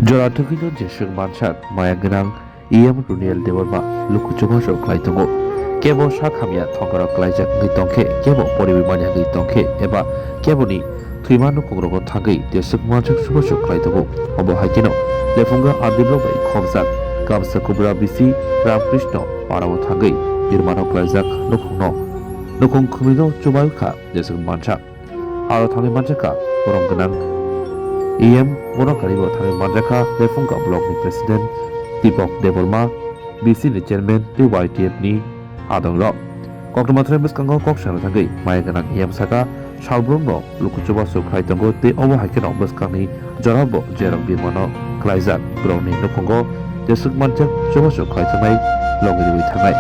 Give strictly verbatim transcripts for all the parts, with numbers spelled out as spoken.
Jora thwgwino jeswk mansak maya gwnang E M Runiel Debbarma luku chubachu khlai tongo. Kebo sak hamya thongkhorok klaijak wngwi tongkhe, kebo poriwi manya wngwi tongkhe, eba keboni thwima nukhungrogo thangwi jeswk mansak chubachu khlai tongo. Obo hai kheno Lephunga R D block bai khobjak Kamsa Kubra B C Ramkrishna parao thangwi birmano klaijak nukhungno nukhung khumino chubai kha jeswk mansak. Aro thangwi manjakha borok gwnang E M, borok gari bo thangwi manjakha Lephunga block ni president Dipok Debbarma, B C ni chairman tei Y T F ni adongrok. Koktwma thani bwskango kok sana thangwi maya gwnang E M saka salbrumno luku chubachu khlai tongo tei obo hai kheno bwskangni jorabo jerok birmano klaijak borokni nukhungo jeswk manjak chubachu khlai thangnai logi riwi thangnai.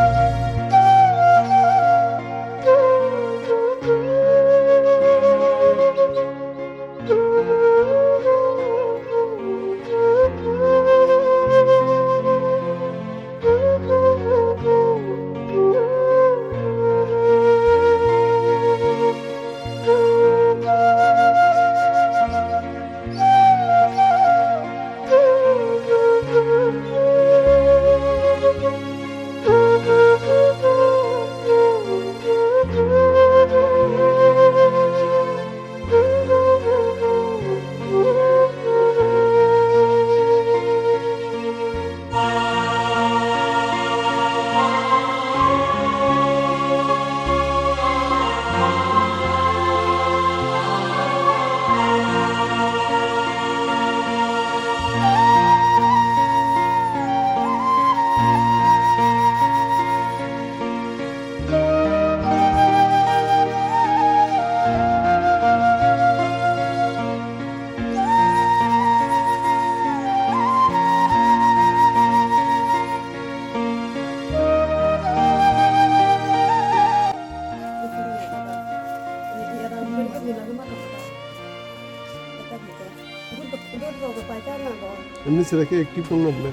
Emni sira khe active tong na bole.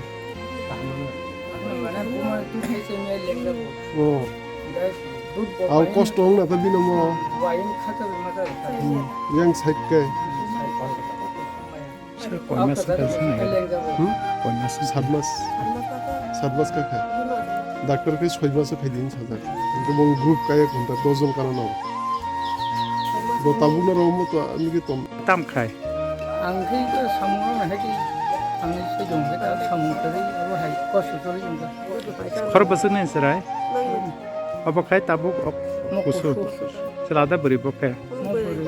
Oh. Au kosto wng na ta bini mo. Hmm. Yang side kai. Sir, koi mas kha se nai? Hmm? Koi mas? Sat mas. Sat mas kha kha. Doctor khe soi mas kha din sajak. Hingke bo group kaya ghonta dos jon kana nang. Bo tabuk na romo to ami ke tom. Tam khai. Ang khe to samung no hai khe ang se jong khe ta samung khe abo hai kosto khe jong khe. Khor bwswk ni chwrai? Obo khai tabuk ok kusu. Kusu. Chwla da bwrwi bo khe? Mo bwrwi.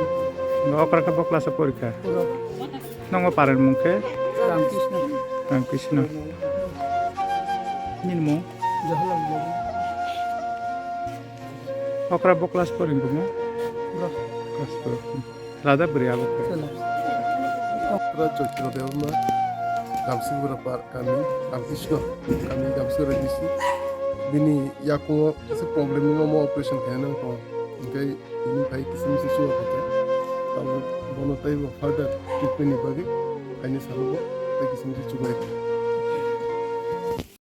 Okra khe bo class o pori kha? Puro. Nongo parent mung khe? Ramkrishna. Ramkrishna. Nini mung? Jawaharlal Nehru. Okra bo class four wngkha mo? Bro. Class four. Rada bwrwi abo khe? Chwla. Okra Chaitya Debbarma, Gamsibura par kami, Ramkrishna kami, Gamsibura D C. Bini yakungo kisa problem ni omo operation khaina nang tongo. Hingke bini bai kisa misa chuma khaikha. Tabuk bono teibo further treatment ni bagwi khaina salo bo tei kisa misa chuma khaikha.